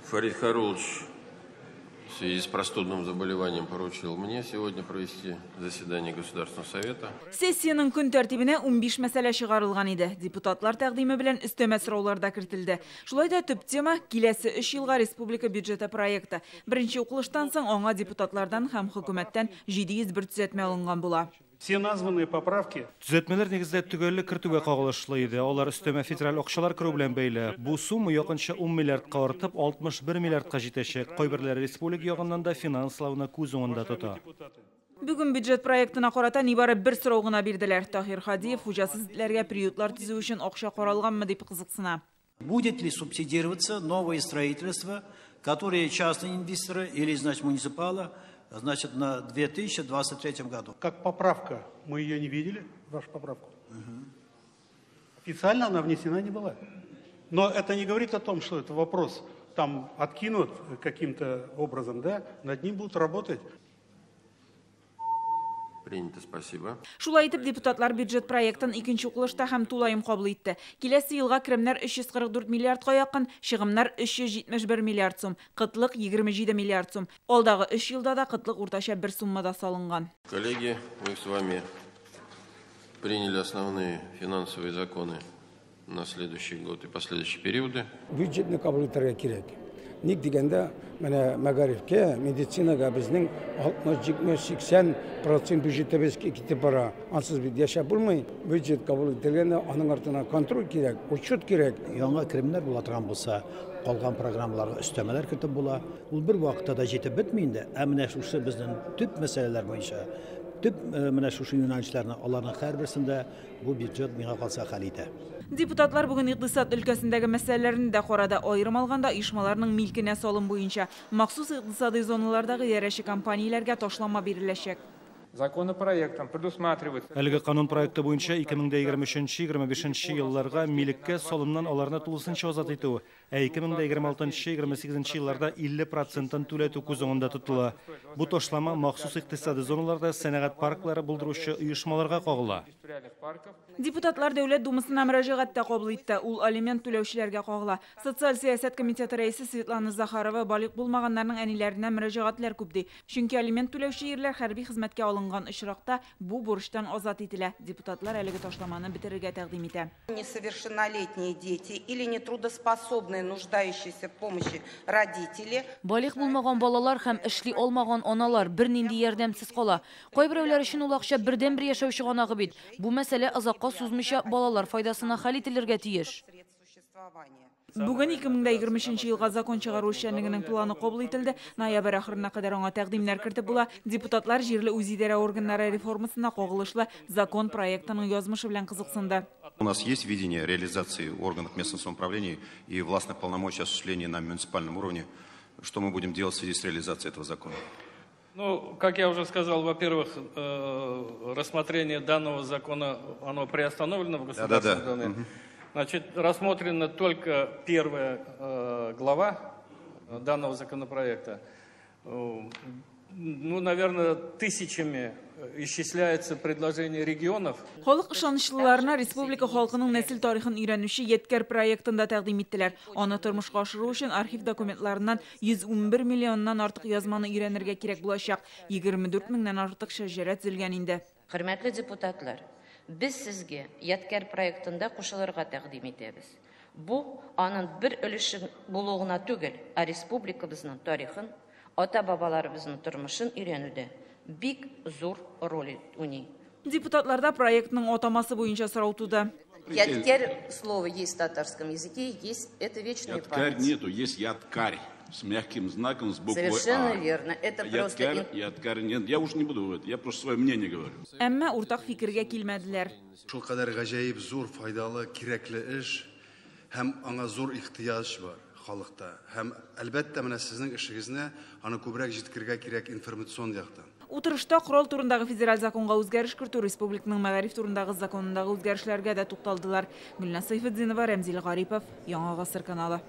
Фарид Хайруллович в связи с простудным заболеванием поручил мне сегодня провести заседание Государственного совета. Сессиянең көн тәртибенә 15 мәсьәлә чыгарылган иде. Депутатлар тәкъдиме белән өстәмә сораулар да кертелде. Шулай да төп тема киләсе 3 елга республика бюджеты проекты. Беренче укылыштан соң аңа депутатлардан һәм хөкүмәттән 701 төзәтмә алынган була. Все названные поправки Төзәтмәләр нигездә төгәллек кертүгә кагылышлы иде. Алар өстәмә федераль акчалар керү белән бәйле. Бу сумма якынча 10 миллиардка артып 61 миллиардка җитәчәк. Кайберләре республика ягыннан да финанслауны күз уңында тота. Бүген бюджет проектына карата нибары бер сорау гына бирделәр. Таһир Хадиев хуҗасыз этләргә приютлар төзү өчен акча каралганмы дип кызыксына. Будет ли субсидироваться новое строительство, которое частные инвесторы или, значит, муниципалы, значит, на 2023 году? Как поправка, мы ее не видели, вашу поправку. Официально она внесена не была. Но это не говорит о том, что это вопрос там откинут каким-то образом, да, над ним будут работать. Принято, спасибо. Шулай итеп, депутатлар бюджет проектын икенче укылышта һәм тулаем кабул итте. Киләсе елга керемнәр 344 миллиардка якын, чыгымнар 371 миллиард сум, кытлык 27 миллиард сум. Алдагы 3 елда да кытлык уртача бер суммада салынган. Коллеги, мы с вами приняли основные финансовые законы на следующий год и последующие периоды. Бюджетны кабул итәргә кирәк. Ник дигәндә, менә мәгарифкә, медицинага безнең 60, 70, 80% бюджетыбыз китеп бара. Ансыз бит яшәп булмый. Бюджет кабул ителгәндә аның артына контроль кирәк, учет кирәк. Яңа керемнәр була торган булса, калган программаларга өстәмәләр кертеп була. Ул бер вакытта да җитеп бетми инде. Ә менә шушы безнең төп мәсьәләләр буенча, төп менә шушы юнәлешләрне аларның һәрберсендә бу бюджет миңа калса хәл итә. Депутатлар бүген икътисад өлкәсендәге мәсьәләләрне дә карады. Аерым алганда оешмаларның милкенә салым буенча махсус икътисадый зоналардагы идарәче компанияләргә ташлама биреләчәк. Законопроектом предусматривается Әлеге канун проекты буенча 2023-2025 елларга милеккә салымнан аларны тулысынча азат итү, ә 2026-2028 елларда 50%-ын түләтү күз уңында тотыла. Бу ташлама махсус икътисадый зоналарда сәнәгать парклары булдыручы оешмаларга кагыла. Депутатлар Дәүләт Думасына мөрәҗәгать тә кабул итте. Ул алимент түләүчеләргә кагыла. Социаль сәясәт комитеты рәисе Светлана Захарова балигъ булмаганнарның әниләренә мөрәҗәгатьләр күп ди. Чөнки алимент түләүче ирләр хәрби хезмәткә алынган очракта бу бурычтан азат ителә. Депутатлар әлеге ташламаны бетерергә тәкъдим итә. Несовершеннолетние дети или нетрудоспособные, нуждающиеся в помощи родители. Балигъ булмаган балалар һәм эшли алмаган аналар бернинди ярдәмсез кала. Кайберәүләр өчен ул акча бердәнбер яшәү чыганагы бит. Бу мәсьәлә озакка сузмыйча балалар файдасына хәл ителергә тиеш. Бүген 2023 елга закон чыгару эшчәнлегенең планы кабул ителде. Ноябрь ахырына кадәр аңа тәкъдимнәр кертеп була. Депутатлар җирле үзидарә органнары реформасына кагылышлы закон проектының язмышы белән кызыксынды. У нас есть видение реализации органов местного самоуправления и властных полномочий осуществления на муниципальном уровне. Что мы будем делать в связи с реализацией этого закона? Ну, как я уже сказал, во-первых, рассмотрение данного закона, оно приостановлено в Государственной Думе. Значит, рассмотрена только первая глава данного законопроекта. Ну, наверное, тысячами исчисляется предложение регионов. Халык ышанычлыларына республика халкының нәсел тарихын өйрәнүче Ядкәр проектын да тәкъдим иттеләр. Аны тормышка ашыру өчен архив документларыннан 111 миллионнан артык язманы өйрәнергә кирәк булачак. 24 меңнән артык шәҗәрә төзелгән инде. Хөрмәтле депутатлар, без сезгә Ядкәр проектында кушылырга тәкъдим итәбез. Бу аның бер өлеше булу гына түгел, ә республикабызның тарихын, ата-бабаларыбызның тормышын өйрәнүдә бик зур роль уйный. Депутатларда проектның атамасы буенча сорау туды. Ядкәр слово есть в татарском языке, есть это вечная Ядкарь память. Нету, есть ядкарь с мягким знаком, с буквой Совершенно А. верно. Это просто Ядкарь, ядкарь нет. Я уж не буду, это, я просто свое мнение говорю. Әмма уртак фикергә килмәделәр. Шул кадәр гаҗәеп зур, файдалы, кирәкле эш һәм аңа зур ихтыяҗ бар халыкта. Һәм әлбәттә менә сезнең эшегезне аны күбрәк җиткерергә кирәк информацион яктан. Утырышта Корал турындагы федераль законга үзгәреш кертү, республиканың мәгариф турындагы законындагы үзгәрешләргә дә тукталдылар. Гөлназ Сайфетдинова, Рәмзил Гарипов, Яңа Гасыр каналы.